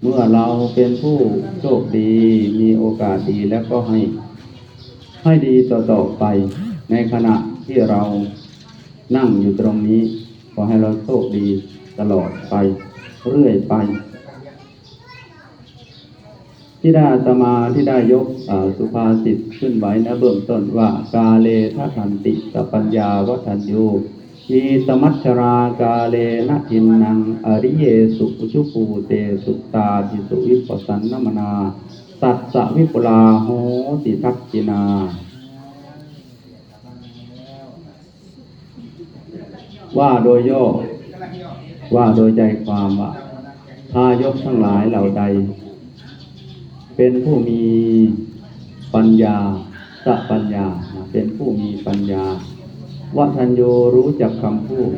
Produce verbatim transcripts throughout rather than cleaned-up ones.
เมื่อเราเป็นผู้โชคดีมีโอกาสดีแล้วก็ให้ให้ดีต่อๆไป ในขณะที่เรานั่งอยู่ตรงนี้ ขอให้เราโชคดีตลอดไปเรื่อยไป ที่ได้อาตมาที่ได้ยกเอ่อสุภาษิตขึ้นไว้นะเบื้องต้นว่า กาเลทัตถันติสปัญญาวัฒนยู วีตมัชรากาเลนะทินนัง อริเยสุอุชุปูเตสุตาทิสุวิปัสสันนมนา ตัสสะวิปุลาโหติทักขินา ว่าโดยย่อ ว่าโดยใจความว่า ทายกทั้งหลายเหล่าใด เป็นผู้มีปัญญา สปัญญา เป็นผู้มีปัญญา วัฒนยูรู้จักคำพูด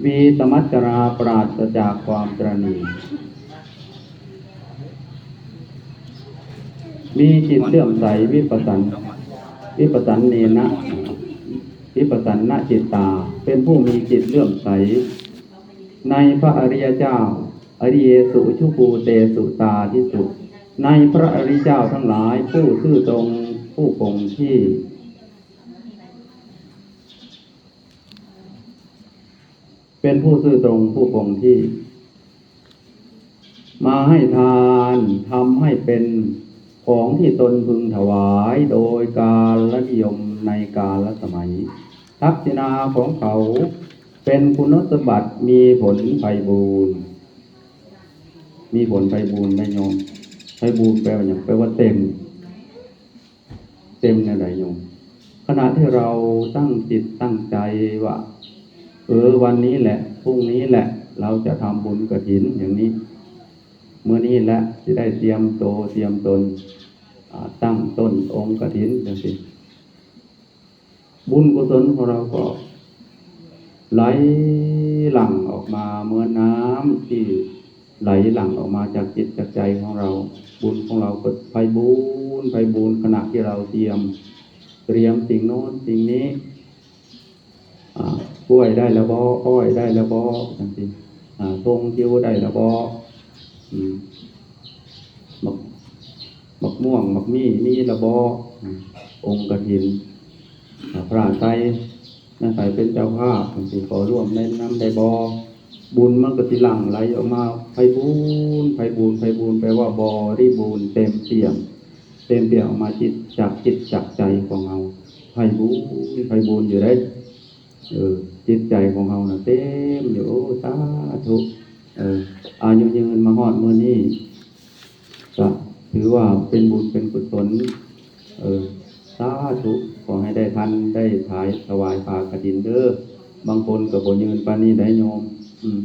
วีตมัจจราปราศจากความตระหนี่ มีจิตเลื่อมใส วิปัสสัน วิปัสสันเนนะ วิปัสสันนจิตตา เป็นผู้มีจิตเลื่อมใส ในพระอริยเจ้า อริเยสุอุชุปูเตสุตาทิสุ ในพระอริยเจ้าทั้งหลาย ผู้ซื่อตรง ผู้คงที่ เป็นผู้ซื่อตรง ผู้คงที่ มาให้ทาน ทำให้เป็นของที่ตนพึงถวาย โดยกาลนิยมในกาลสมัย ทักษิณาของเขาเป็นคุณสมบัติมีผลไพบูลย์ มีผลไพบูลย์ได้โยม ไพบูลย์แปลว่าหยัง แปลว่าเต็ม เต็มแนวใดโยม ขณะที่เราตั้งจิตตั้งใจว่า เออ วันนี้แหละ พรุ่งนี้แหละ เราจะทำบุญกฐินอย่างนี้ มื้อนี้แหละสิได้เตรียมโตเตรียมตน อ่า ตั้งต้นองค์กฐินจังซี่ บุญกุศลของเราก็ไหลหลั่งออกมาเหมือนน้ำที่ไหลหลั่งออกมาจากจิตจากใจของเรา บุญของเราก็ไพบูลย์ ไพบูลย์ ขณะที่เราเตรียม เตรียมสิ่งโน้นสิ่งนี้ อ่า กล้วยได้แล้วบ่ อ้อยได้แล้วบ่ จังซี่ อ่า ทงทิวได้แล้วบ่ อืม บัก บักม่วง บักมี่ มีแล้วบ่ อืม องค์กฐิน อ่า พระไตร นะ ใครเป็นเจ้าภาพ จังซี่ ขอร่วมในนำได้บ่ บุญมันก็สิหลั่งไหลออกมา ไพบูลย์ ไพบูลย์ ไพบูลย์ แปลว่าบริบูรณ์ เต็มเปี่ยม เต็มเปี่ยมออกมาจิต จากจิตจากใจของเรา ไพบูลย์ ไพบูลย์อยู่เด้ เออ จิตใจของเราน่ะเต็มอยู่ โอ้ สาธุ เออ อายุยืนมาฮอดมื้อนี้ ก็ถือว่าเป็นบุญเป็นกุศล เออ สาธุ ขอให้ได้ทันได้ถายถวายผ้ากฐินเด้อ บางคนก็บ่ยืนปานนี้ได้โยม อืม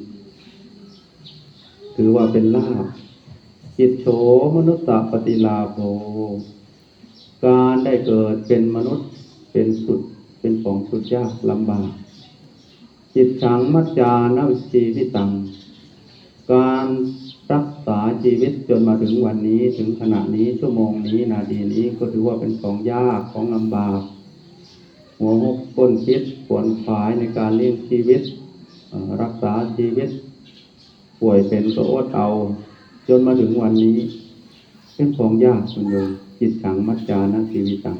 ถือว่าเป็นลาภ กิจโฉมนุสสะปฏิลาโภ การได้เกิดเป็นมนุษย์เป็นสุด เป็นของสุดยากลำบาก กิจฉังมัจจานะชีวิตัง การรักษาชีวิตจนมาถึงวันนี้ ถึงขณะนี้ ชั่วโมงนี้ นาทีนี้ ก็ถือว่าเป็นของยาก ของลำบาก หัวหกก้นคิด ขวนขวายในการเลี้ยงชีวิต เอ่อ รักษาชีวิต ป่วยเป็นก็อดเอา จนมาถึงวันนี้ เป็นของยากคุณโยม กิจฉังมัจจานะชีวิตัง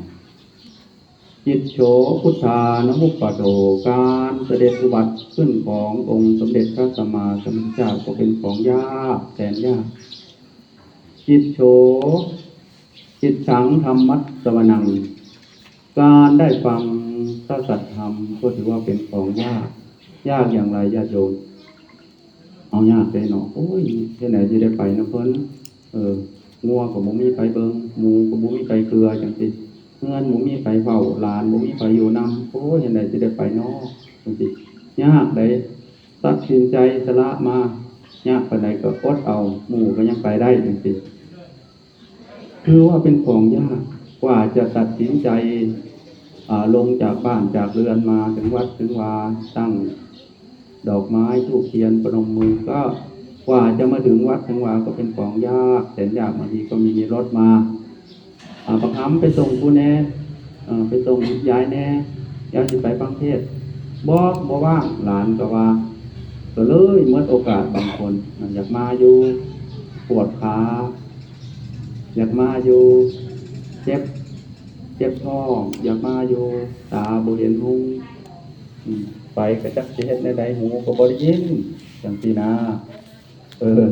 กิจโฉพุทธานุปปัฏโฐ การเสด็จอุบัติขึ้นขององค์สมเด็จพระสัมมาสัมพุทธเจ้าก็เป็นของยากแสนยาก กิจโฉ กิจฉังธรรมัสสวนัง การได้ฟังพระสัทธรรมก็ถือว่าเป็นของยาก ยากอย่างไรญาติโยม เอายากเด้เนาะ โอ้ย เฮ็ดไหนสิได้ไปนำเพิ่น เออ งัวก็บ่มีไผเบิ่ง หมูก็บ่มีไผเกือจังซี่ เฮือนบ่มีไผเฝ้า หลานบ่มีไผอยู่นำ โอ้ย เฮ็ดไหนสิได้ไปน้อ จังซี่ ยากเด้ ตัดสินใจสละมา ยากปานใดก็อดเอา หมู่ก็ยังไปได้จังซี่ คือว่าเป็นของยาก กว่าจะตัดสินใจ อ่า ลงจากบ้านจากเรือนมาถึงวัดถึงวา ตั้งดอกไม้ธูปเทียนประนมมือ ก็กว่าจะมาถึงวัดถึงวาก็เป็นของยากแสนยาก บางทีก็มีรถมา อ่า บักหำไปส่งกูแน่ เอ่อ ไปส่งยายแน่ ยายสิไปฟังเทศน์ บ่ บ่ว่าง หลานก็ว่า ก็เลยหมดโอกาส บางคน อ่า อยากมาอยู่ ปวดขา อยากมาอยู่ เจ็บ เจ็บท้อง อยากมาอยู่ ตาบ่เห็นหุง อืม ไปก็จักสิเฮ็ดแนวใด หูก็บ่ได้ยิน จังซี้นะ เออ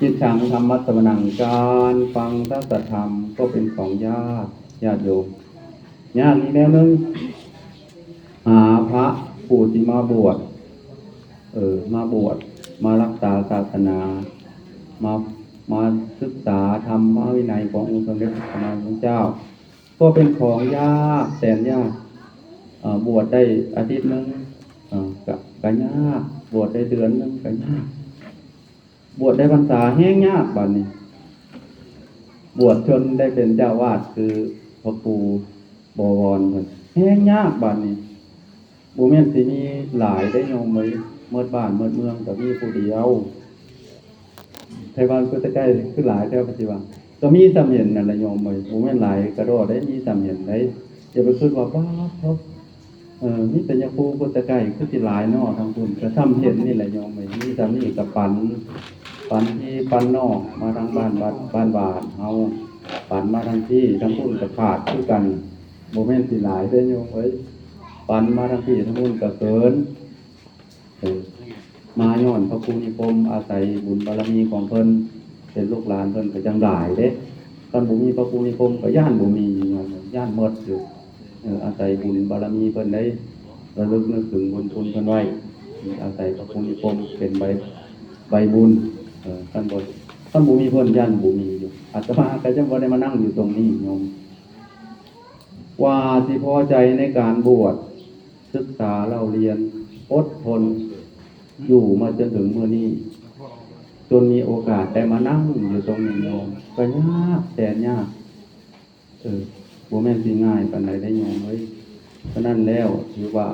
กิจฉัง ธัมมัสสวนัง การฟังพระสัทธรรมก็เป็นของยาก ญาติโยม ยากอีกแนวหนึ่ง หาพระผู้ที่มาบวช เออ มาบวช มารักษาศาสนา มา มาศึกษาธรรมวินัยขององค์สมเด็จพระสัมมาสัมพุทธเจ้า ก็เป็นของยากแสนยาก เอ่อ บวชได้อาทิตย์หนึ่ง เอ่อ ก็ ก็ยาก บวชได้เดือนหนึ่งก็ยาก บวชได้พรรษาแฮงยากบัดนี้ บวชจนได้เป็นเจ้าอาวาสคือพระครูบวรเพิ่น แฮงยากบัดนี้ บ่แม่นสิมีหลายเด้โยมเอ้ย หมดบ้านหมดเมืองก็มีผู้เดียว ไทบ้านกุตะไกคือหลายแท้ ปัจจุบัน ก็มีส่ำเห็นนั่นแหละโยมเอ้ย บ่แม่นหลายกะด้อได้ มีส่ำเห็นได้ อย่าไปคิดว่า ป๊าด เออ มีแต่ยาคูกุตะไกคือสิหลายเนาะ ทางพุ้น ก็ส่ำเห็นนี่แหละโยมเอ้ย มีส่ำนี้ก็ปัน ปันพี่ปันน้องมาทางบ้าน บ้าน บ้าน บ้านเฮา ปันมาทางพี่ ทางพุ้นก็ขาดคือกัน บ่แม่นสิหลายเด้โยมเอ้ย ปันมาทางพี่ ทางพุ้นก็เกิน เออ มาย้อนพระครูนิคม อาศัยบุญบารมีของเพิ่น เป็นลูกหลานเพิ่นก็จังหลายเด้ คันบ่มีพระครูนิคมก็ย้านบ่มี ย้านหมดอยู่ เออ อาศัยบุญบารมีเพิ่นได้ระลึกนึกถึงบุญคุณเพิ่นไว้ อาศัยพระครูนิคมเป็นใบ ใบบุญ เออ คันบ่ คันบ่มีเพิ่นย้านบ่มีอยู่ อาตมาก็จังบ่ได้มานั่งอยู่ตรงนี้โยม กว่าสิพอใจในการบวช ศึกษาเล่าเรียน อดทน อยู่มาจนถึงมื้อนี้ จนมีโอกาสได้มานั่งอยู่ตรงนี้โยม ก็ยากแสนยาก เออ บ่แม่นสิง่ายปานใดได้โยมเอ้ย ฉะนั้นแล้วถือว่า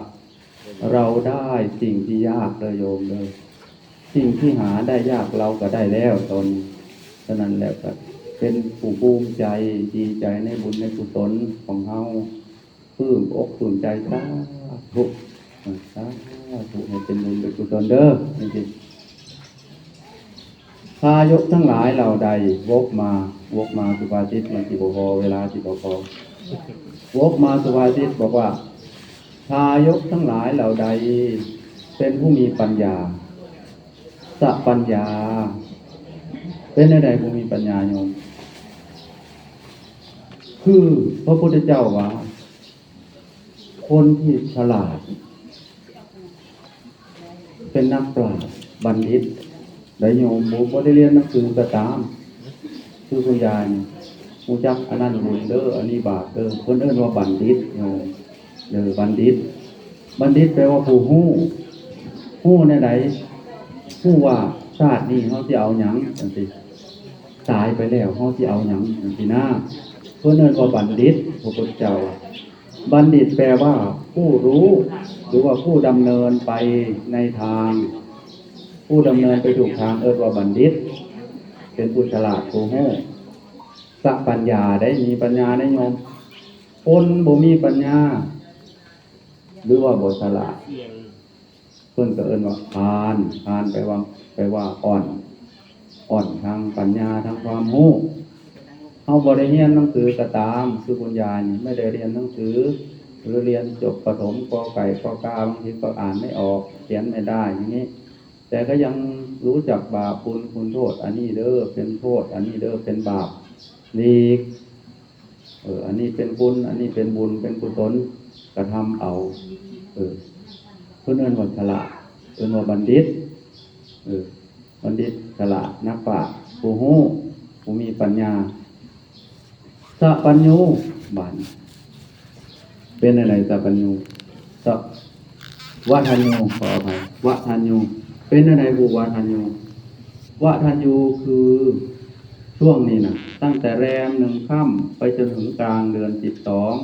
เราได้สิ่งที่ยากเลยโยมเด้อ สิ่งที่หาได้ยากเราก็ได้แล้วตอนนี้ ฉะนั้นแล้วก็เป็นผู้ภูมิใจ ดีใจในบุญในกุศลของเฮา ปลื้มอกปลื้มใจ สาธุ สาธุ ให้เป็นบุญเป็นกุศลเด้อ นี่สิ ทายกทั้งหลายเหล่าใด วกมา วกมาสุภาษิต มันสิบ่พอ เวลาสิบ่พอ วกมาสุภาษิตบอกว่า ทายกทั้งหลายเหล่าใด เป็นผู้มีปัญญา สะปัญญา เป็นแนวใดผู้มีปัญญาโยม คือพระพุทธเจ้าว่า คนที่ฉลาด เป็นนักปราชญ์บัณฑิต ได้โยม บ่ บ่ได้เรียนหนังสือก็ตาม คือคุณยายนี่ รู้จักอันนั้นบุญเด้อ อันนี้บาปเด้อ เพิ่นเอิ้นว่าบัณฑิตโยม เด้อ บัณฑิต บัณฑิตแปลว่าผู้รู้ รู้แนวใด รู้ว่าชาตินี้เฮาสิเอาหยังจังซี่ ตายไปแล้วเฮาสิเอาหยังจังซี่นะ เพิ่นเอิ้นว่าบัณฑิต พระพุทธเจ้าว่า บัณฑิตแปลว่าผู้รู้ หรือว่าผู้ดำเนินไปในทาง ผู้ดำเนินไปถูกทางเอิ้นว่าบัณฑิต เป็นผู้ฉลาดผู้รู้ สะปัญญา ได้มีปัญญาได้โยม คนบ่มีปัญญา หรือว่าบ่ฉลาด เพิ่นก็เอิ้นว่าพาล พาลแปลว่า แปลว่าอ่อน อ่อนทางปัญญา ทางความรู้ เฮาบ่ได้เรียนหนังสือก็ตาม คือคุณยายนี่ไม่ได้เรียนหนังสือ หรือเรียนจบประถม ก.ไก่ ก.กา บางทีก็อ่านไม่ออก เขียนไม่ได้อย่างนี้ แต่ก็ยังรู้จักบาปบุญคุณโทษ อันนี้เด้อเป็นโทษ อันนี้เด้อเป็นบาป หลีก เออ อันนี้เป็นบุญ อันนี้เป็นบุญ เป็นกุศล กระทำเอา เออ เพิ่นเอิ้นว่าฉลาด เอิ้นว่าบัณฑิต เออ บัณฑิต ฉลาด นักปราชญ์ ผู้รู้ ผู้มีปัญญา สะปัญญู บาดนี้ เป็นอะไรสะปัญญู สะ วะทัญญู ขออภัย วะทัญญู เป็นอะไรผู้วะทัญญู วะทัญญูคือช่วงนี้นะ ตั้งแต่แรมหนึ่งค่ำไปจนถึงกลางเดือนสิบสอง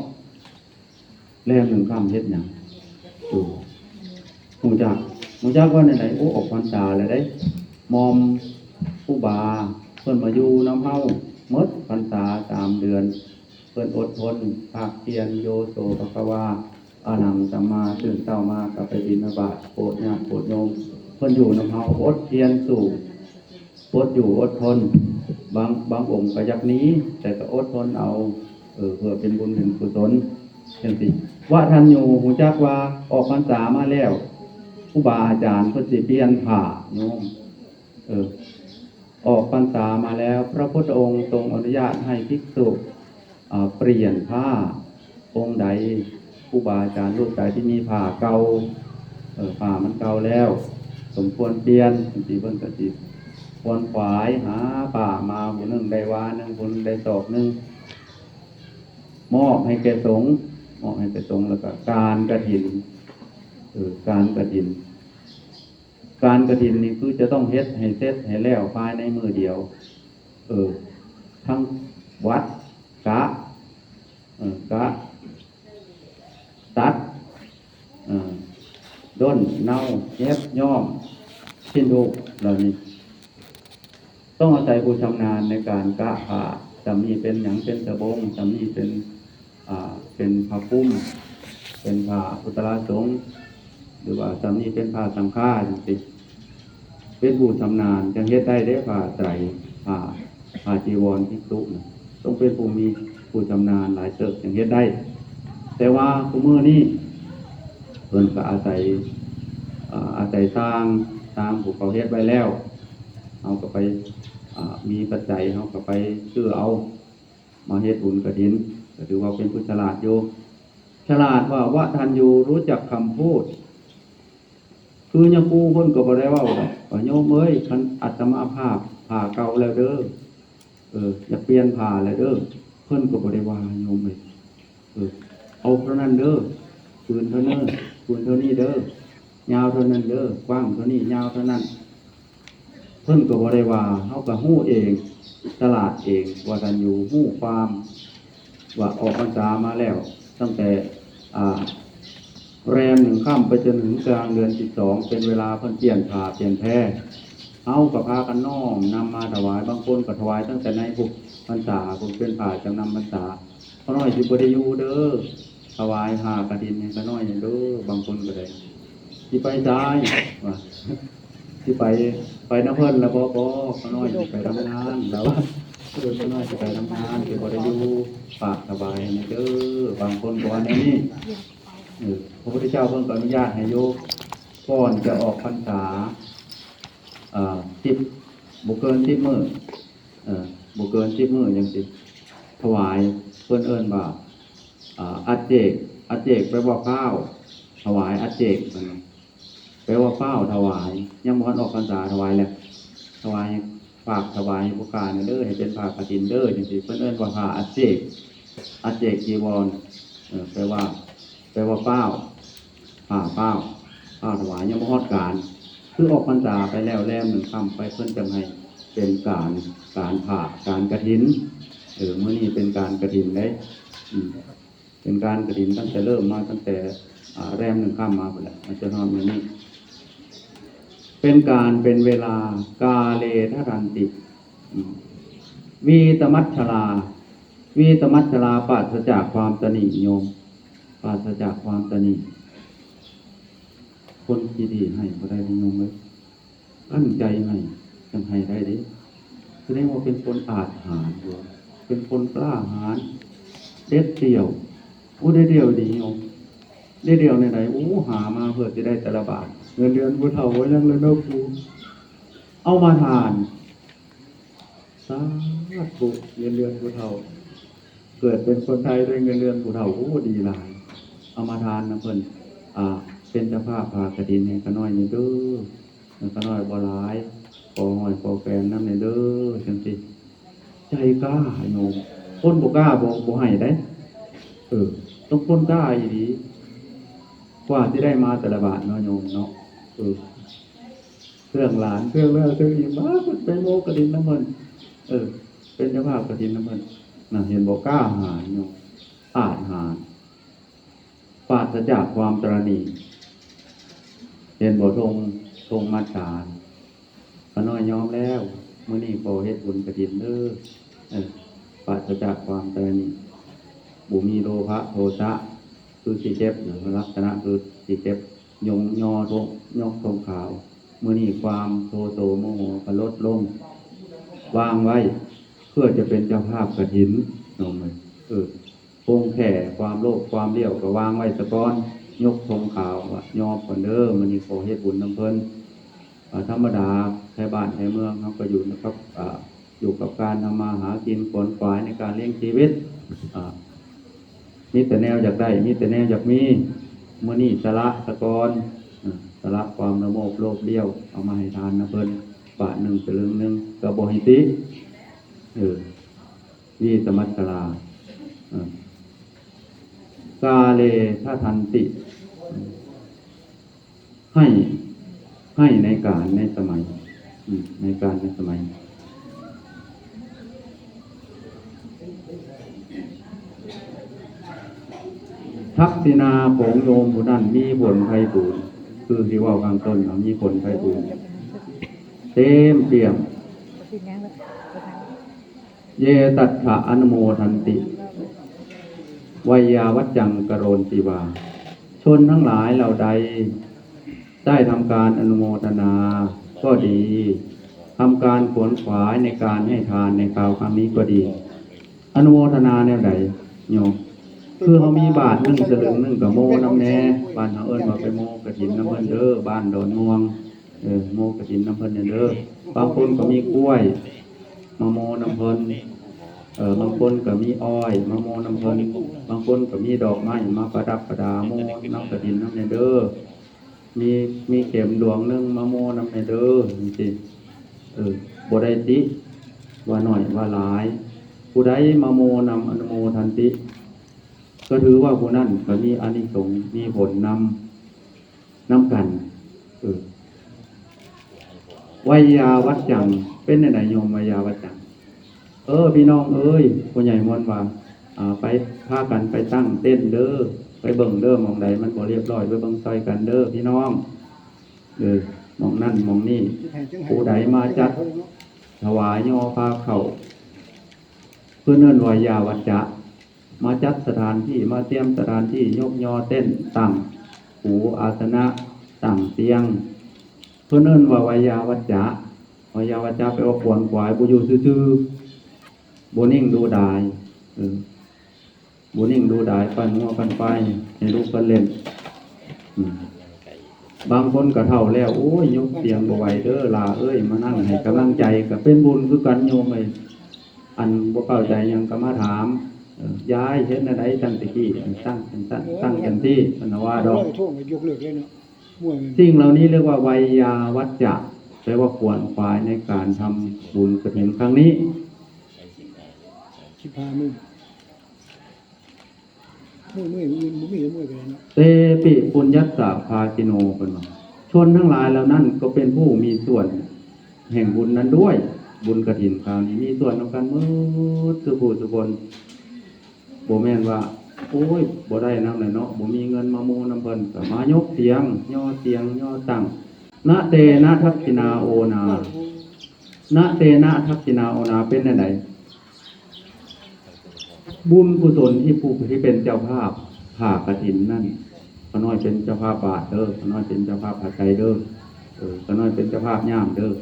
แรมหนึ่งค่ำเฮ็ดหยัง ดู ฮู้จัก ฮู้จักว่าแนวใด โอ้ ออกพรรษาแล้วเด้ หม่อมครูบา เพิ่นมาอยู่นำเฮาหมดพรรษาสามเดือน เพิ่นอดทน ภาคเพียร โยโสภะคะวา อะหังสัมมา ตื่นเช้ามาก็ไปบิณฑบาต โปรดญาติโปรดโยม เพิ่นอยู่นำเฮา อดเพียรสู้ อดอยู่อดทน บางบางองค์ก็อยากหนี แต่ก็อดทนเอา เออ เพื่อเป็นบุญเป็นกุศลจังซี่ ว่าท่านอยู่ ฮู้จักว่าออกพรรษามาแล้ว ครูบาอาจารย์เพิ่นสิเปลี่ยนผ้าโยม เออ ออกพรรษามาแล้ว พระพุทธองค์ทรงอนุญาตให้ภิกษุ อ่า เปลี่ยนผ้า องค์ใด ครูบาอาจารย์รูปใดที่มีผ้าเก่า เออ ผ้ามันเก่าแล้ว สมควรเปลี่ยนจังซี่ เพิ่นก็สิขวนขวายหาผ้ามา ผู้หนึ่งได้วาหนึ่ง ผู้หนึ่งได้ศอกหนึ่ง มอบให้แก่สงฆ์ มอบให้แก่สงฆ์ แล้วก็การกฐิน เออ การกฐิน การกฐินนี่คือจะต้องเฮ็ดให้เสร็จให้แล้วภายในมื้อเดียว เออ ทั้งวัด กะ เออ กะ ตัด เออ ด้น เนา เฮ็บ ย้อม สิ้นทุกข์เหล่านี้ ต้องอาศัยผู้ชำนาญในการกะผ้า ส่ำนี้เป็นหยัง เป็นสบง ส่ำนี้เป็น อ่า เป็นผ้าคลุม เป็นผ้าอุตราสงฆ์ หรือว่าส่ำนี้เป็นผ้าสังฆาจังซี่ เป็นผู้ชำนาญจังเฮ็ดได้เด้ ผ้าไตร ผ้า ผ้าจีวรภิกษุนะ ต้องเป็นผู้มีผู้ชำนาญหลายเติบจังเฮ็ดได้ แต่ว่าคุมื้อนี้เพิ่นก็อาศัย อ่า อาศัยช่าง ช่างผู้เขาเฮ็ดไว้แล้ว เฮาก็ไป อ่า มีปัจจัย เฮาก็ไปซื้อเอา มาเฮ็ดบุญกฐิน ก็ถือว่าเป็นผู้ฉลาดอยู่ ฉลาดว่า วทัญญูรู้จักคำพูด คือญาปู่เพิ่นก็บ่ได้เว้าดอกว่า โยมเอ้ย คันอาตมาภาพผ้าเก่าแล้วเด้อ เออ อยากเปลี่ยนผ้าแล้วเด้อ เพิ่นก็บ่ได้ว่า โยมเอ้ย เออ เอาเท่านั้นเด้อ ผืนเท่านั้น ผืนเท่านี้เด้อ ยาวเท่านั้นเด้อ กว้างเท่านี้ ยาวเท่านั้น เพิ่นก็บ่ได้ว่า เฮาก็ฮู้เอง ฉลาดเอง วทัญญูฮู้ความ ว่าออกพรรษามาแล้ว ตั้งแต่ อ่า แรมหนึ่งค่ำไปจนถึงกลางเดือนสิบสอง เป็นเวลาเพิ่นเปลี่ยนผ้าเปลี่ยนแพร เฮาก็พากันน้อมนำมาถวาย บางคนก็ถวายตั้งแต่ในพุทธพรรษา พุ้นเป็นผ้าจำนำพรรษา ข้าน้อยสิบ่ได้อยู่เด้อ ถวายผ้ากฐินให้ข้าน้อยเด้อ บางคนก็ได้ สิไปไส ว่า สิไป ไปนำเพิ่นล่ะบ่ บ่ ข้าน้อยสิไปทำงาน แล้วว่า เออ ข้าน้อยสิไปทำงาน สิบ่ได้อยู่ ฝากถวายให้แหน่เด้อ บางคนก็ว่าแนวนี้ เออ พระพุทธเจ้าเพิ่นก็อนุญาตให้อยู่ ก่อนจะออกพรรษา เอ่อ สิบ บ่เกินสิบมื้อ เอ่อ บ่เกินสิบมื้อจังซี่ ถวาย เพิ่นเอิ้นว่า อ่า อัจเจก อัจเจกแปลว่าฟ้าว ถวายอัจเจก แปลว่าฟ้าวถวาย ยังบ่ทันออกพรรษาถวายแล้ว ถวาย ฝากถวายให้ผู้ข้าแหน่เด้อ ให้เป็นผ้ากฐินเด้อ จังซี่ เพิ่นเอิ้นว่าผ้าอัจเจก อัจเจกจีวร เอ่อ แปลว่า แปลว่าฟ้าว ผ้าฟ้าว ฟ้าวถวาย ยังบ่ฮอดกาล คือออกพรรษาไปแล้วแรมหนึ่งค่ำไป เพิ่นจั่งให้เป็นการ การผ้า การกฐิน เออ มื้อนี้เป็นการกฐินเด้ อืม เป็นการกฐินตั้งแต่เริ่มมา ตั้งแต่ อ่า แรมหนึ่งค่ำมาพู้นแหละ มาจนฮอดมื้อนี้ เป็นการเป็นเวลา กาเลทะทันติ อืม วีตมัจฉรา วีตมัจฉรา ปราศจากความตณี โยม ปราศจากความตณี คนขี้ดีให้บ่ได้เด้โยมเอ้ย ตั้งใจให้ จั่งให้ได้เด้ แสดงว่าเป็นคนอาจหาญอยู่ เป็นคนกล้าหาญ เด็ดเดี่ยว โอ้ เด็ดเดี่ยวดีโยม เด็ดเดี่ยวแนวใด โอ้ หามาเพื่อสิได้แต่ละบาท เงินเดือนผู้เฒ่าว่ายังเลยเนาะครู เอามาทาน สาธุ เงินเดือนผู้เฒ่า เกิดเป็นคนไทยได้เงินเดือนผู้เฒ่า โอ้ ดีหลาย เอามาทานนำเพิ่น อ่า เป็นเจ้าภาพผ้ากฐินให้ข้าน้อยแหน่เด้อ ข้าน้อยบ่หลาย ขอหอยขอแฟนนำแหน่เด้อ จังซี่ ใจกล้าโยม คนบ่กล้าบ่ บ่ให้เด้ เออ ต้องคนกล้าอีหลี กว่าสิได้มาแต่ละบาทเนาะโยมเนาะ เออ เครื่องหลาน เครื่องแล้วเครื่องอีก มาไปโมกกฐินนำเพิ่น เออ เป็นเจ้าภาพกฐินนำเพิ่น น่ะ เห็นบ่ กล้าหาญโยม อาจหาญ ปราศจากความตระหนี่ เห็นบ่ ธง ธงมัจฉา ข้าน้อยยอมแล้ว มื้อนี้ขอเฮ็ดบุญกฐินเด้อ เออ ปราศจากความตระหนี่ บ่มีโลภะโทสะ คือสิเจ็บ หรือลักษณะคือสิเจ็บ ยงยอธง ยกธงขาว มื้อนี้ความโทโสโมโหก็ลดลง วางไว้ เพื่อจะเป็นเจ้าภาพกฐิน โยมเอ้ย เออ ปงแค่ความโลภความเลี้ยวก็วางไว้ซะก่อน ยกธงขาวว่ายอบก่อนเด้อ มื้อนี้ขอเฮ็ดบุญนำเพิ่น อ่า ธรรมดา ไทบ้านไทเมืองเฮาก็อยู่นะครับ อ่า อยู่กับการทำมาหากินขวนขวายในการเลี้ยงชีวิต อ่า มีแต่แนวอยากได้ มีแต่แนวอยากมี มื้อนี้สละซะก่อน อ่า สละความละโมบโลภเลี้ยว เอามาให้ทานนำเพิ่น บาทหนึ่งสลึงหนึ่ง ก็บ่ให้ติ เออ วีตมัสสรา เออ กาเลทะทันติ ให้ ให้ในกาลในสมัย อืม ในกาลในสมัย ทักษิณาของโยมผู้นั้นมีผลไพบูลย์ คือที่เว้าข้างต้นน่ะ มีผลไพบูลย์ เต็มเปี่ยม เย ตัสสะ อนุโมทันติ ไวยาวัจจัง กโรนติวา ชนทั้งหลายเหล่าใด ได้ทำการอนุโมทนาก็ดี ทำการขวนขวายในการให้ทานในคราวครั้งนี้ก็ดี อนุโมทนาแนวใด โยม คือเฮามีบาทหนึ่งสลึงหนึ่งก็โมนำแน่ บ้านเฮาเอิ้นว่าไปโมกฐินนำเพิ่นเด้อ บ้านดอนม่วง เออ โมกฐินนำเพิ่นแน่เด้อ บางคนก็มีกล้วย มาโมนำเพิ่น เออ บางคนก็มีอ้อย มาโมนำเพิ่น บางคนก็มีดอกไม้มาประดับประดา โมนำกฐินนำแน่เด้อ มี มีเข็มดวงหนึ่งมาโมนำแน่เด้อ จั่งซี้ เออ บ่ได้ติ ว่าน้อยว่าหลาย ผู้ใดมาโมนำ อนุโมทันติ ก็ถือว่าผู้นั้นก็มีอานิสงส์ มีผลนำ นำกัน เออ ไวยาวัจจัง เป็นจั่งใดโยม ไวยาวัจจัง เออ พี่น้องเอ้ย ผู้ใหญ่มนต์ว่า อ่า ไป พากันไปตั้งเต็นท์เด้อ ไปเบิ่งเด้อ หม่องใดมันบ่เรียบร้อย ไปเบิ่งซอยกันเด้อ พี่น้อง เออ หม่องนั่นหม่องนี่ ผู้ใดมาจัดถวายยอพาเข้า เพิ่นเอิ้นว่ายาวัจจะ มาจัดสถานที่ มาเตรียมสถานที่ ยกยอเต็นท์ ตั้งปูอาสนะ ตั้งเตียง เพิ่นเอิ้นว่าไวยาวัจจะ ไวยาวัจจะแปลว่าขวนขวาย บ่อยู่ซื่อๆ บ่นิ่งดูดาย เออ บ่นิ่งดูดาย ปั่นงัวปั่นควาย ให้ลูกเพิ่นเล่น อืม บางคนก็เฒ่าแล้ว โอ้ย ยกเตียงบ่ไหวเด้อ หล้าเอ้ย มานั่งให้กำลังใจ ก็เป็นบุญคือกันโยมเอ้ย อันบ่เข้าใจหยังก็มาถาม เอ่อ ยายเฮ็ดแนวใดตั้งแต่กี้ ตั้งจั่งซั้น ตั้งจั่งซี้ เพิ่นน่ะว่าดอก ลอยกระทงก็ยกเลิกเลยเนาะ มวยมัน สิ่งเหล่านี้เรียกว่าไวยาวัจจะ แปลว่าขวนขวายในการทำบุญกฐินครั้งนี้ สิบห้ามื้อ มื้อ มื้ออื่นบ่มี มื้อใดเนาะ เตปิปุญญัสสะภาคิโน เพิ่นว่า ชนทั้งหลายเหล่านั้นก็เป็นผู้มีส่วนแห่งบุญนั้นด้วย บุญกฐินคราวนี้มีส่วนนำกันหมดทุกผู้ทุกคน บ่แม่นว่า โอ้ย บ่ได้นำแหละเนาะ บ่มีเงินมาโมนำเพิ่น ก็มายกเตียง ยอเตียง ยอตั้ง นะเตนะทักขิณาโอนา นะเตนะทักขิณาโอนา เป็นจั่งใด บุญกุศลที่ผู้ที่เป็นเจ้าภาพผ้ากฐินนั่น ข้าน้อยเป็นเจ้าภาพบาตรเด้อ ข้าน้อยเป็นเจ้าภาพผ้าไตรเด้อ เออ ข้าน้อยเป็นเจ้าภาพย่ามเด้อ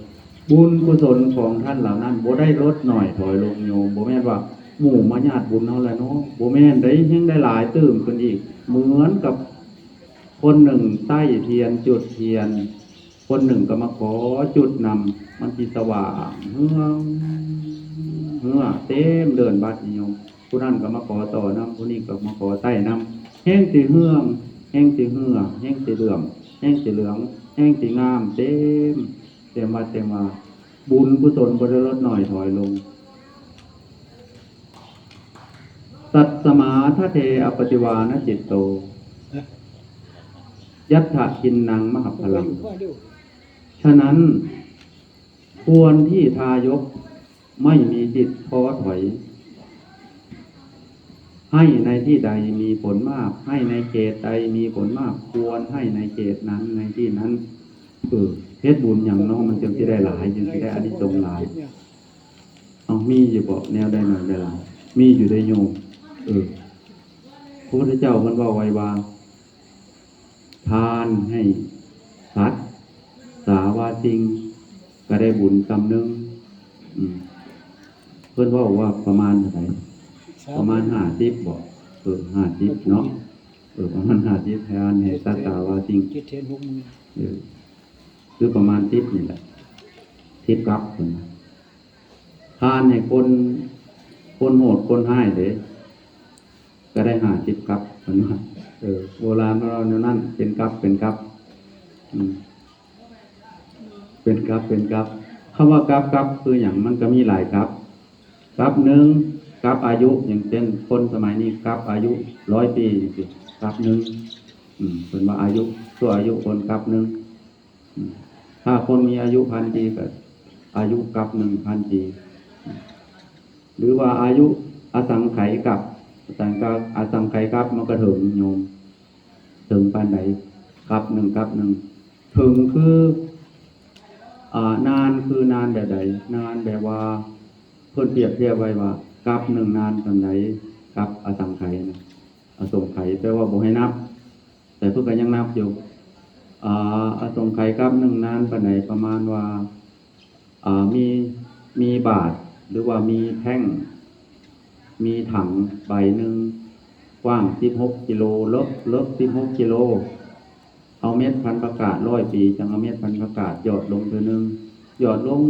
บุญกุศลของท่านเหล่านั้นบ่ได้ลดน้อยถอยลงโยม บ่แม่นว่าหมู่มาญาติบุญเฮาแล้วเนาะ บ่แม่นเด้ ยังได้หลายเติมขึ้นอีก เหมือนกับคนหนึ่งไต้เทียน จุดเทียน คนหนึ่งก็มาขอจุดนำ มันสิสว่างเฮืองเฮือเต็มเดินบัดนี้โยม ผู้นั้นก็มาขอต่อนำ ผู้นี้ก็มาขอไต้นำ แฮงสิเฮือง แฮงสิเฮือ แฮงสิเหลื่อม แฮงสิเหลือง แฮงสิงาม เต็ม เต็มวัดเต็มวา บุญกุศลบ่ได้ลดน้อยถอยลง ตัสมาทะเทอปฏิวานะจิตโต ยัตถะกินนังมหัพพลัง ฉะนั้นควรที่ทายกไม่มีจิตท้อถอย ให้ในที่ใดมีผลมาก ให้ในเขตใดมีผลมาก ควรให้ในเขตนั้นในที่นั้น เออ เฮ็ดบุญหยังเนาะ มันจึงสิได้หลาย จึงสิได้อานิสงส์หลาย เอา มีอยู่บ่ แนวใดหน่อยใดหลาย มีอยู่ได้โยม เออ พระพุทธเจ้าเพิ่นเว้าไว้ว่า ทานให้สัตว์ สาวาสิ่ง ก็ได้บุญส่ำหนึ่ง อืม เพิ่นเว้าว่าประมาณเท่าใด ประมาณห้าสิบบ่ เออ ห้าสิบเนาะ เออ ประมาณห้าสิบ ให้อ่านให้สัตตาวาสิ่ง เจ็ดแสนหกหมื่น เออ คือประมาณสิบนี่แหละ สิบกับเพิ่นนะ ทานให้คน คนโหดคนร้ายเด้ ก็ได้ห้าสิบกับเพิ่นว่า เออ โบราณเว้าแนวนั้น เป็นกับ เป็นกับ อืม เป็นกับ เป็นกับ คำว่ากับ กับ คือหยัง มันก็มีหลายกับ กับหนึ่ง กับอายุ อย่างเช่น คนสมัยนี้กับอายุร้อยปีจังซี้ กับหนึ่ง อืม เพิ่นว่าอายุ ชั่วอายุคนกับหนึ่ง อืม ถ้าคนมีอายุพันปีก็อายุกับหนึ่งพันปี อืม หรือว่าอายุอสังไขยกับ อสังกะ อสังไขยกับมันก็ถึงโยม ถึงปานใด กับหนึ่ง กับหนึ่ง ถึงคือ อ่า นานคือนานแบบใด นานแบบว่า เพิ่นเปรียบเทียบไว้ว่า กับหนึ่งนานส่ำใด กับอสังไขยนะ อสงไขยแปลว่าบ่ให้นับ แต่เพิ่นก็ยังนับอยู่ อ่า อสงไขยกับหนึ่งนานปานใด ประมาณว่า อ่า มี มีบาตร หรือว่ามีแท่ง มีถังใบหนึ่ง กว้างสิบหกกิโล ลึก ลึกสิบหกกิโล เอาเม็ดพันธุ์ผักกาดร้อยปี จังเอาเม็ดพันธุ์ผักกาดหยอดลงเทื่อหนึ่ง หยอดลง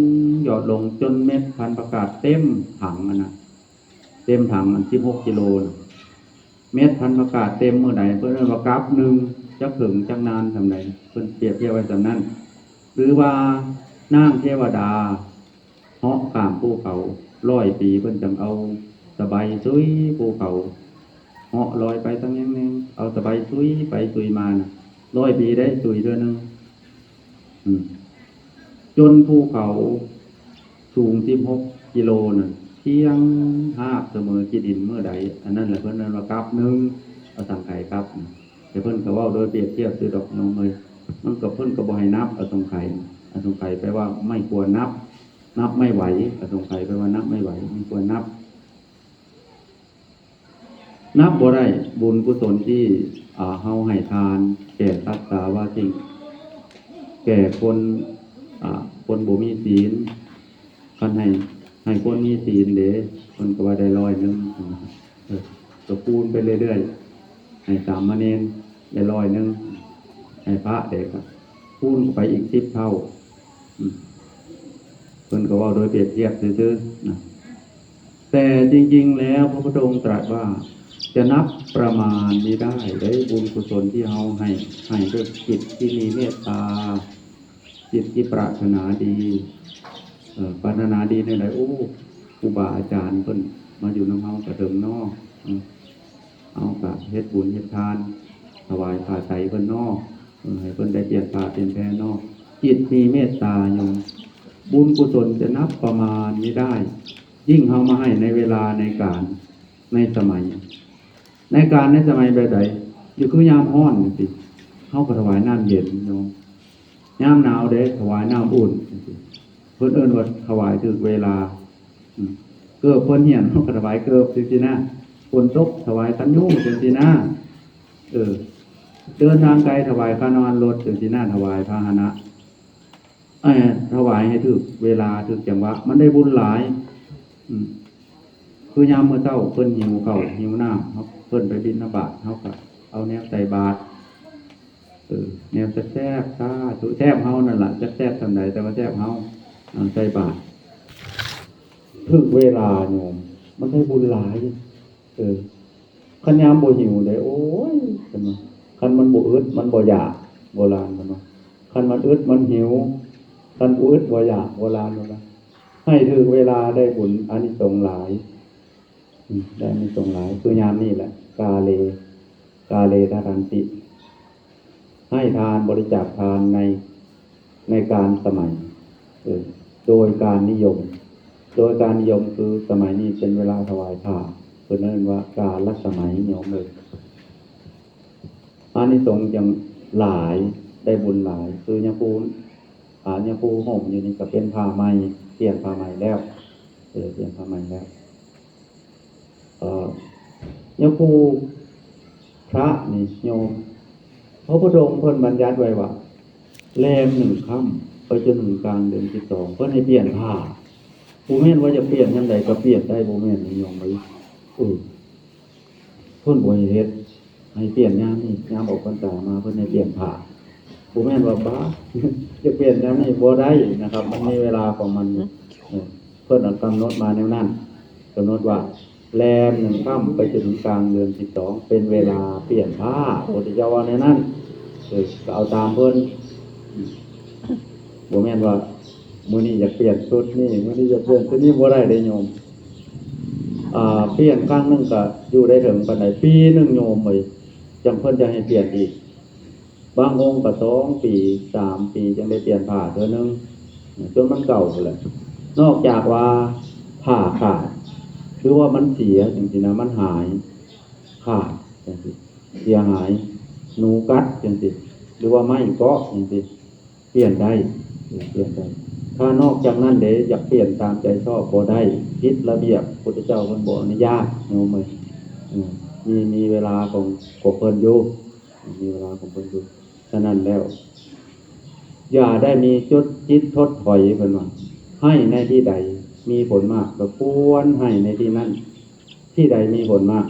หยอดลง จนเม็ดพันธุ์ผักกาดเต็มถังอันน่ะ เต็มถังอันสิบหกกิโลน่ะ เม็ดพันธุ์ผักกาดเต็มมื้อใด เพิ่นเอิ้นว่ากับหนึ่ง จักถึงจักนานส่ำใด เพิ่นเปรียบเทียบไว้ส่ำนั้น หรือว่านางเทวดา เหาะข้ามภูเขาร้อยปี เพิ่นจังเอาสบายซุยภูเขา เหาะลอยไปตังแหน่งๆ เอาสบายซุยไปซุยมาน่ะ ร้อยปีได้ซุยเทื่อหนึ่ง อืม จนภูเขาสูงสิบหกกิโลน่ะ เที่ยงราบเสมอขี้ดินมื้อใด อันนั้นแหละเพิ่นเอิ้นว่ากับหนึ่ง อสงไขยกับ แต่เพิ่นก็เว้าโดยเปรียบเทียบซื่อดอกโยมเอ้ย มันก็ เพิ่นก็บ่ให้นับอสงไขย อสงไขยแปลว่าไม่ควรนับ นับไม่ไหว อสงไขยแปลว่านับไม่ไหว ไม่ควรนับ นับบ่ได้ บุญกุศลที่ อ่า เฮาให้ทานแก่สัตว์สาวาสิ่ง แก่คน อ่า คนบ่มีศีล คันให้ ให้คนมีศีลเด้ เพิ่นก็ว่าได้ร้อยหนึ่ง เออ ก็คูณไปเรื่อยๆ ให้สามเณรได้ร้อยหนึ่ง ให้พระเด้ก็คูณเข้าไปอีกสิบเท่า อืม เพิ่นก็เว้าโดยเปรียบเทียบซื่อๆ นะ แต่จริงๆ แล้วพระพุทธองค์ตรัสว่า จะนับประมาณมิได้ ได้บุญกุศลที่เฮาให้ ให้ด้วยจิตที่มีเมตตา จิตที่ปรารถนาดี เอ่อ ปรารถนาดีแนวใด โอ้ ครูบาอาจารย์เพิ่นมาอยู่นำเฮาก็เถิงน้อ เออ เฮาก็เฮ็ดบุญเฮ็ดทาน ถวายผ้าไตรเพิ่นน้อ เออ ให้เพิ่นได้เปลี่ยนผ้าเปลี่ยนแพรน้อ จิตมีเมตตาโยม บุญกุศลจะนับประมาณมิได้ ยิ่งเฮามาให้ในเวลาในการ ในสมัย ในการในสมัยแบบใด อยู่คือยามฮ้อนจังซี้ เฮาก็ถวายน้ำเย็นโยม ยามหนาวเด้ ถวายน้ำอุ่นจังซี้ เพิ่นเอิ้นว่าถวายถูกเวลา อืม เกิบเพิ่นเหี่ยน เฮาก็ถวายเกิบจังซี้นะ ฝนตกถวายคันยูงจังซี้นะ เออ เดินทางไกลถวายค่าน้ำมันรถจังซี้นะ ถวายพาหนะ เอ่อ ถวายให้ถูกเวลาถูกจังหวะ มันได้บุญหลาย อืม คือยามมื้อเช้าเพิ่นหิวข้าวหิวน้ำ เฮา เพิ่นไปบิณฑบาต เฮาก็เอาแนวใส่บาตร เออ แนวแซ่บๆ สาธุ แซ่บเฮานั่นล่ะ จักแซ่บส่ำใด แต่ว่าแซ่บเฮา เอาใส่บาตร ถูกเวลาโยม มันได้บุญหลาย เออ คันยามบ่หิวเด้ โอ้ย เพิ่นว่า คันมันบ่อึด มันบ่อยาก โบราณเพิ่นว่า คันมันอึด มันหิว คันบ่อึด บ่อยาก โบราณเพิ่นว่า ให้ถูกเวลาได้บุญ อานิสงส์หลาย อืม ได้อานิสงส์หลาย คือยามนี่แหละ กาเล กาเลทะทันติ ให้ทานบริจาคทานใน ในการสมัย เออ โดยการนิยม โดยการนิยมคือสมัยนี้เป็นเวลาถวายผ้า เพิ่นเอิ้นว่ากาลสมัยโยมเอ้ย อานิสงส์จังหลาย ได้บุญหลาย คือยาคู อ่า ยาคูห่มอยู่นี่ก็เป็นผ้าใหม่ เปลี่ยนผ้าใหม่แล้ว เออ เปลี่ยนผ้าใหม่แล้ว เอ่อ ยาคูพระนี่โยม พระพุทธองค์เพิ่นบัญญัติไว้ว่า แรมหนึ่งค่ำไปจนถึงกลางเดือนสิบสอง เพิ่นให้เปลี่ยนผ้า บ่แม่นว่าอยากเปลี่ยนยามใดก็เปลี่ยนได้ บ่แม่นนะโยมเอ้ย เออ เพิ่นบ่ให้เฮ็ด ให้เปลี่ยนยามนี้ ยามออกพรรษามาเพิ่นให้เปลี่ยนผ้า บ่แม่นว่า บ้า อยากเปลี่ยนยามนี้บ่ได้นะครับ มันมีเวลาของมัน เออ เพิ่นเอากำหนดมาแนวนั้น กำหนดว่า แรมหนึ่งค่ำไปจนถึงกลางเดือนสิบสอง เป็นเวลาเปลี่ยนผ้า พระพุทธเจ้าว่าแนวนั้น เออ ก็เอาตามเพิ่น บ่แม่นว่า มื้อนี้อยากเปลี่ยนชุดนี้ มื้อนี้อยากเปลี่ยนชุดนี้ บ่ได้เด้โยม อ่า เปลี่ยนครั้งหนึ่งก็อยู่ได้ถึงปานใด ปีหนึ่งโยมเอ้ย จั่งเพิ่นจะให้เปลี่ยนอีก บางองค์ก็สองปี สามปี จั่งได้เปลี่ยนผ้าเทื่อหนึ่ง จนมันเก่าพู้นแหละ นอกจากว่าผ้าขาด หรือว่ามันเสียจั่งซี้นะ มันหาย ขาดจั่งซี้ เสียหาย หนูกัดจั่งซี้ หรือว่าไม้เกาะจั่งซี้ เปลี่ยนได้ เปลี่ยนได้ ถ้านอกจากนั้นเด้ อยากเปลี่ยนตามใจชอบบ่ได้ ผิดระเบียบ พุทธเจ้าเพิ่นบ่อนุญาต โยมเอ้ย อืม มี มีเวลาของ ของเพิ่นอยู่ มีเวลาของเพิ่นอยู่ ฉะนั้นแล้ว อย่าได้มีจุดจิตถดถอย เพิ่นว่า ให้ในที่ใดมีผลมาก ก็ควรให้ในที่นั้น ที่ใดมีผลมาก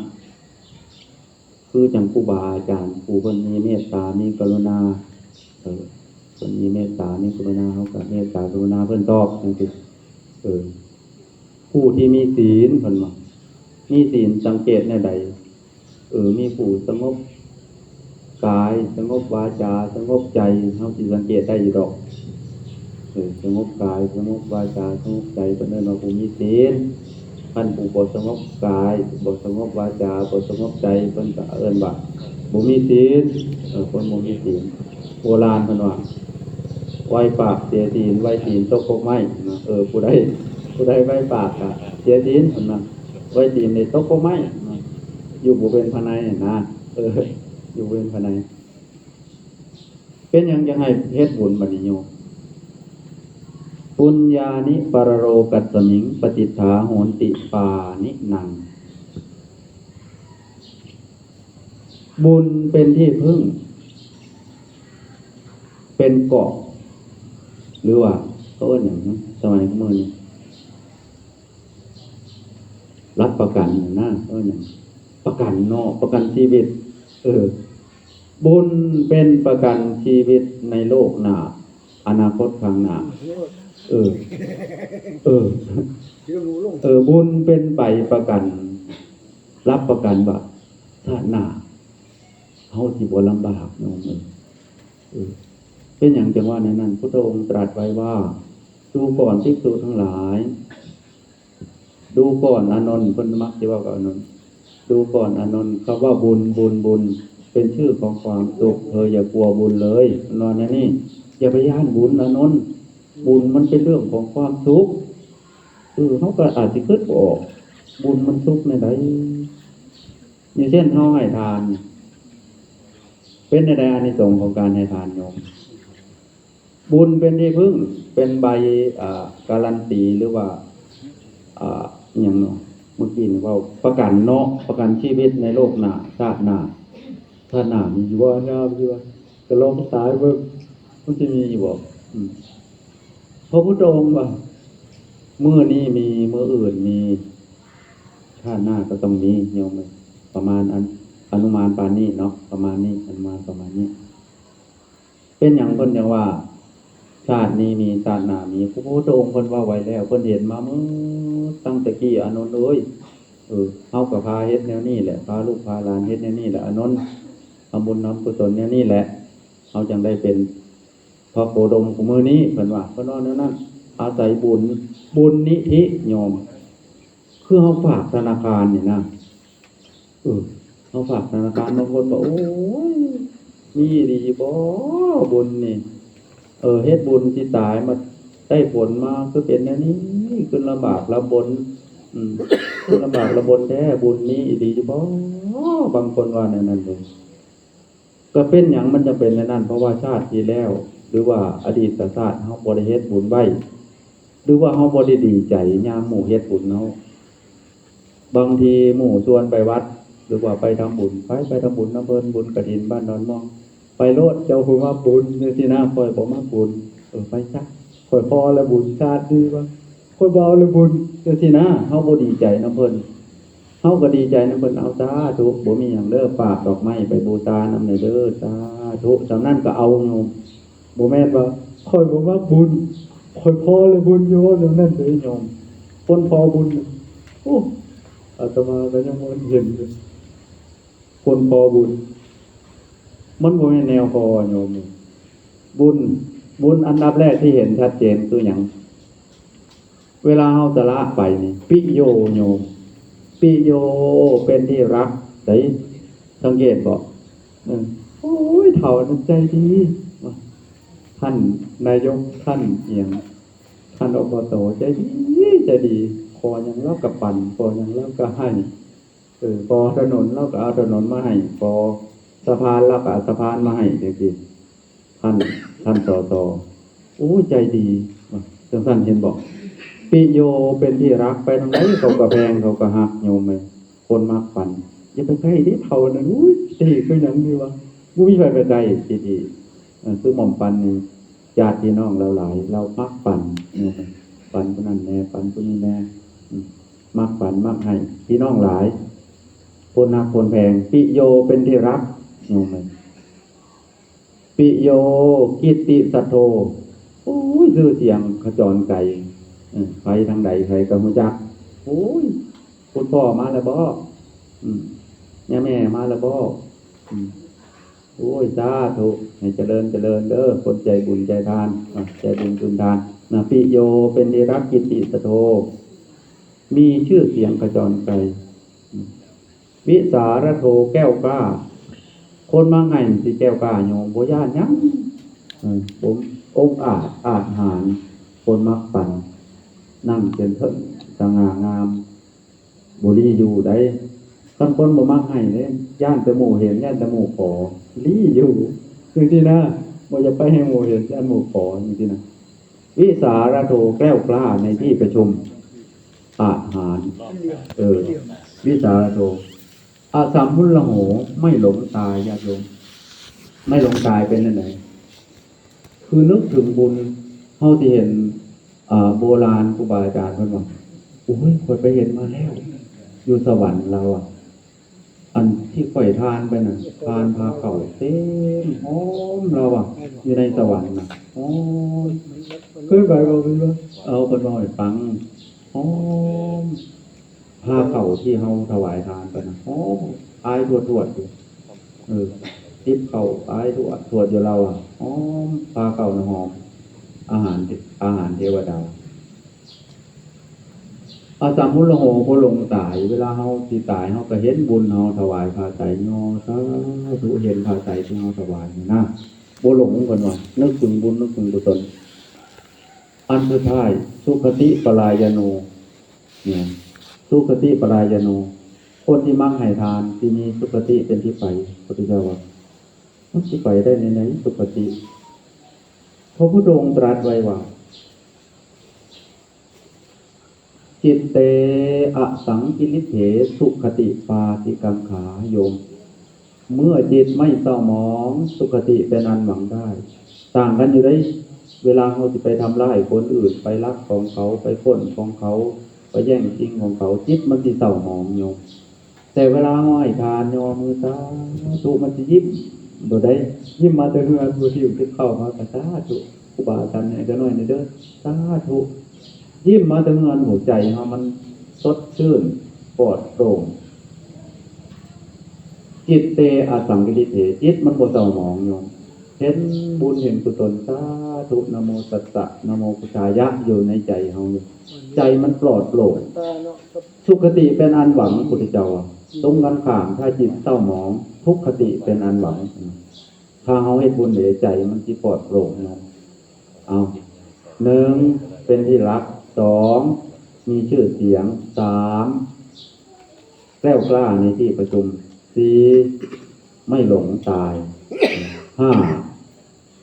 คือจั่งครูบาอาจารย์ ผู้เพิ่นมีเมตตา มีกรุณา เออ เพิ่นมีเมตตา มีกรุณา เฮาก็เมตตากรุณาเพิ่นตอบจั่งซี้ เออ ผู้ที่มีศีล เพิ่นว่า มีศีลสังเกตแนวใด เออ มีผู้สงบกาย สงบวาจา สงบใจ เฮาสิสังเกตได้อยู่ดอก เออ สงบกาย สงบวาจา สงบใจ เพิ่นเอิ้นว่าผู้มีศีล คันผู้บ่สงบกาย บ่สงบวาจา บ่สงบใจ เพิ่นก็เอิ้นว่าบ่มีศีล เออ คนบ่มีศีล โบราณเพิ่นว่า ไวปากเสียศีล ไวศีลตกกกไม้นะ เออ ผู้ใด ผู้ใดไวปากอะเสียศีล เพิ่นว่า ไวศีลนี่ตกกกไม้นะ อยู่บ่เป็นภายในนะ เออ อยู่บ่เป็นภายใน เป็นหยังจั่งให้เฮ็ดบุญบัดนี้โยม ปุญญานิปรโลกัสมิง ปฏิฏฐาโหนติปาณินัง บุญเป็นที่พึ่ง เป็นเกราะ หรือว่าเขาเอิ้นหยัง สมัยมื้อนี้ หลักประกันนะ เอิ้นหยัง ประกันเนาะ ประกันชีวิต เออ บุญเป็นประกันชีวิตในโลกหน้า อนาคตข้างหน้า เออ เออ เออ บุญเป็นใบประกัน รับประกันว่าชาติหน้า เฮาสิบ่ลำบากเนาะ เออ เออ เป็นหยังจั่งว่าแนวนั้น พุทธองค์ตรัสไว้ว่า ดูก่อนภิกษุทั้งหลาย ดูก่อนอานนท์ เพิ่นมักสิเว้ากับอานนท์ ดูก่อนอานนท์ คำว่าบุญ บุญ บุญ เป็นชื่อของความสุข เธออย่ากลัวบุญเลย เพิ่นว่าแนวนี้ อย่าไปย้านบุญอานนท์ บุญมันเป็นเรื่องของความสุข เออ เฮาก็อาจสิคิดบ่ออก บุญมันสุขแนวใด อย่างเช่นเฮาให้ทาน เป็นแนวใดอานิสงส์ของการให้ทานโยม บุญเป็นที่พึ่ง เป็นใบ อ่า การันตี หรือว่า อ่า อิหยังเนาะ เมื่อกี้นี่เว้าประกันเนาะ ประกันชีวิตในโลกหน้า ชาติหน้า ชาติหน้ามีอยู่บ่ ยามอยู่บ่ ก็ลองตายเบิ่ง มันสิมีอยู่บ่ อืม พระพุทธองค์ว่า มื้อนี้มี มื้ออื่นมี ชาติหน้าก็ต้องมี โยมเอ้ย ประมาณอัน อนุมานปานนี้เนาะ ประมาณนี้ อนุมานประมาณนี้ เป็นหยังเพิ่นจั่งว่า ชาตินี้มี ชาติหน้ามี พระพุทธองค์เพิ่นเว้าไว้แล้ว เพิ่นเห็นมาเมิดตั้งแต่กี้ อานนท์เอ้ย เออ เฮาก็พาเฮ็ดแนวนี้แหละ พาลูกพาหลานเฮ็ดแนวนี้แหละ อานนท์ ทำบุญทำกุศลแนวนี้แหละ เฮาจั่งได้เป็นพระโคดมของมื้อนี้ เพิ่นว่า เพิ่นว่าแนวนั้น อาศัยบุญ บุญนิธิโยม คือเฮาฝากธนาคารนี่นะ เออ เฮาฝากธนาคาร บางคนบอก โอ้ย มีดีบ่ บุญนี่ เออ เฮ็ดบุญสิตาย มาได้ผลมาคือเป็นแนวนี้ คือลำบากลำบน อืม คือลำบากลำบนแท้ บุญมีอีหลีบ่ บางคนว่าแนวนั้นเลย ก็เป็นหยังมันจะเป็นแนวนั้น เพราะว่าชาติที่แล้ว หรือว่าอดีตชาติเฮาบ่ได้เฮ็ดบุญไว้ หรือว่าเฮาบ่ได้ดีใจยามหมู่เฮ็ดบุญเฮา บางทีหมู่ชวนไปวัด หรือว่าไปทำบุญ ไป ไปทำบุญนำเพิ่น บุญกฐินบ้านดอนม่วง ไปโลด เจ้าคือว่าบุญจั่งซี้นะ ข้อยบ่มักบุญ เออ ไปซะ ข้อยพอแล้วบุญชาตินี้ว่า คนบ่เอาเลยบุญจังซี่นะ เฮาบ่ดีใจนำเพิ่น เฮาก็ดีใจนำเพิ่น เอาสาธุ บ่มีหยังเด้อ ฝากดอกไม้ไปบูชานำแหน่เด้อ สาธุ ส่ำนั้นก็เอาโยม บ่แม่นว่า "ข้อยบ่มักบุญ ข้อยพอเลยบุญ" โยม แนวนั้นเด้โยม คนพอบุญ โอ้ อาตมาก็ยังบ่เห็นเลย คนพอบุญ มันบ่แม่นแนวพอโยม บุญ บุญอันดับแรกที่เห็นชัดเจนคือหยัง เวลาเฮาสละไปนี่ ปิโยโยม ปิโยเป็นที่รัก ได้สังเกตบ่ เออ โอ้ย เฒ่านั้นใจดี ท่านนายก ท่านอิหยัง ท่าน อบต ใจดี ใจดี ขอหยังลาวก็ปัน ขอหยังลาวก็ให้ เออ ขอถนนลาวก็เอาถนนมาให้ ขอสะพานลาวก็เอาสะพานมาให้จังซี่ ท่าน ท่าน สส โอ้ย ใจดี จังซั่นเห็นบ่ ปิโยเป็นที่รัก ไปทางใดเขาก็แพง เขาก็ฮัก โยมเอ้ย คนมักปัน อย่าไปใกล้เด้เฒ่านั่น อุ้ย ตีคือหยังดีวะ บ่มีไผไปใกล้ คิดอีก เออ คือหม่อมปันนี่ ญาติพี่น้องลาวหลาย ลาวมักปัน โยมเอ้ย ปันผู้นั้นแหน่ ปันผู้นี้แหน่ อืม มักปัน มักให้ พี่น้องหลาย คนฮักคนแพง ปิโยเป็นที่รัก โยมเอ้ย ปิโยกิตติสัตโธ โอ้ย ชื่อเสียงขจรไกล เออ ไปทางใดใครก็ฮู้จัก โอ้ย คุณพ่อมาแล้วบ่ อืม ย่าแม่มาแล้วบ่ อืม โอ้ย สาธุ ให้เจริญเจริญเด้อ คนใจบุญใจทาน อ่ะ ใจบุญบุญทาน นะ ปิโยเป็นที่รักกิตติสัตโธ มีชื่อเสียงขจรไกล อืม วิสาระโธ แก้วกล้า คนมักให้มันสิแก้วกล้าโยม บ่ย้านหยัง เออ ผมองอาจอาจหาญ คนมักปัน นั่งเป็นเทิงสง่างาม บ่หลีอยู่ได้ คันคนบ่มักให้เด้ ย้านแต่หมู่เห็น ย้านแต่หมู่ขอ หลีอยู่ จังซี่นะ บ่อยากไปให้หมู่เห็น ย้านหมู่ขอ จังซี่นะ วิสาระโธ แก้วกล้าในที่ประชุม อาจหาญ เออ วิสาระโธ อสัมมุลโห ไม่หลงตาย ญาติโยม ไม่หลงตายเป็นจั่งใด คือนึกถึงบุญ เฮาสิเห็น เอ่อ โบราณครูบาอาจารย์เพิ่นว่า โอ้ย ข้อยไปเห็นมาแล้ว อยู่สวรรค์ลาวอะ อันที่ข้อยทานไปน่ะ ทานผ้าขาวเต็มหอมลาวอะ อยู่ในสวรรค์น่ะ โอ้ย เคยไปบ่ เพิ่นว่า เอา เพิ่นเว้าให้ฟัง หอม ผ้าขาวที่เฮาถวายทานไปน่ะ หอม อายทวดๆ อยู่ เออ ติบข้าวอายทวดๆ อยู่ลาวอะ หอม ผ้าขาวน่ะหอม อาหาร อาหารเทวดา อสัมมุลโห บ่หลงตาย เวลาเฮาสิตาย เฮาก็เห็นบุญเฮาถวายผ้าไตร ย่อ สาธุ เห็นผ้าไตรที่เฮาถวายนี่นะ บ่หลง เพิ่นว่า นึกถึงบุญ นึกถึงกุศล อันสุดท้าย สุคติปรายโน เนี่ย สุคติปรายโน คนที่มักให้ทาน ที่มีสุคติเป็นที่ไป พุทธเจ้าว่า มันสิไปได้ในไหน สุคติ พระพุทธองค์ตรัสไว้ว่า จิตเตอสังกิริเถ สุคติปาติกังขา โยม เมื่อจิตไม่เศร้าหมอง สุคติเป็นอันหวังได้ ต่างกันอยู่เด้ เวลาเฮาสิไปทำร้ายคนอื่น ไปลักของเขา ไปปล้นของเขา ไปแย่งชิงของเขา จิตมันสิเศร้าหมองโยม แต่เวลาเฮาให้ทาน ย่อมือสาธุ มันสิยิ้ม บ่ได้ ยิ้มมาแต่เฮือน ผู้ที่อยู่ที่เข้ามาก็สาธุ ครูบาอาจารย์ให้ก็น้อยหน่อยเด้อ สาธุ ยิ้มมาแต่เฮือน หัวใจเฮามันสดชื่น ปลอดโปร่ง จิตเตอสังกิริเถ จิตมันบ่เศร้าหมองโยม เห็นบุญเห็นกุศล สาธุ นะโมตัสสะ นะโมพุทธายะ อยู่ในใจเฮาอยู่ ใจมันปลอดโปร่ง สุคติเป็นอันหวัง พุทธเจ้าว่า ตรงกันข้าม ถ้าจิตเศร้าหมอง ทุกขติเป็นอันหวัง ถ้าเฮาเฮ็ดบุญเด้ ใจมันสิปลอดโปร่งเนาะ เอา หนึ่ง เป็นที่รัก สอง มีชื่อเสียง สาม แกล้วกล้าในที่ประชุม สี่ ไม่หลงตาย ห้า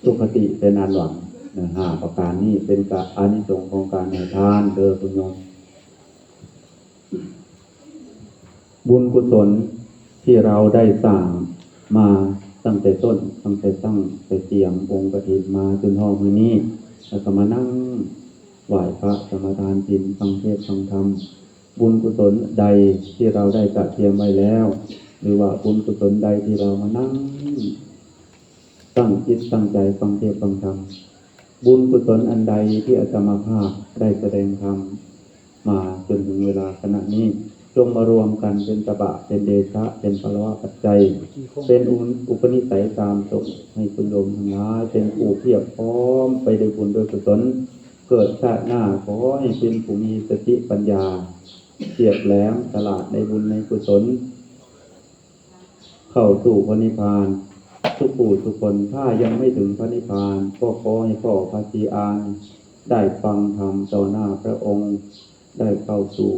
สุคติเป็นอันหวัง นะ ห้าประการนี้เป็นกะ อานิสงส์ของการให้ทานเด้อคุณโยม บุญกุศลที่เราได้สร้างมาตั้งแต่ต้น ตั้งแต่ตั้งแต่เตรียมองค์กฐินมาจนฮอดมื้อนี้ แล้วก็มานั่ง ไหว้พระสมาทานศีลฟังเทศน์ฟังธรรม บุญกุศลใดที่เราได้จัดเตรียมไว้แล้ว หรือว่าบุญกุศลใดที่เรามานั่งตั้งจิตตั้งใจฟังเทศน์ฟังธรรม บุญกุศลอันใดที่อาตมาภาพได้แสดงธรรมมาจนถึงเวลาขณะนี้ จงมารวมกันเป็นตบะเป็นเดชะเป็นพลวะปัจจัย เป็นอุปนิสัยตามสมให้คุณโยมทั้งหลายเป็นผู้เพียบพร้อมไปด้วยบุญด้วยกุศล เกิดชาติหน้าขอให้เป็นผู้มีสติปัญญาเฉียบแหลมฉลาดในบุญในกุศล เข้าสู่พระนิพพานทุกผู้ทุกคน ถ้ายังไม่ถึงพระนิพพาน ก็ขอให้พ่อพระศรีอานได้ฟังธรรมต่อหน้าพระองค์ ได้เข้าสู่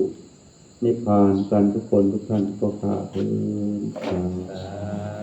นิพพานกันทุกคนทุกท่านก็ข้าเถิดสาธุ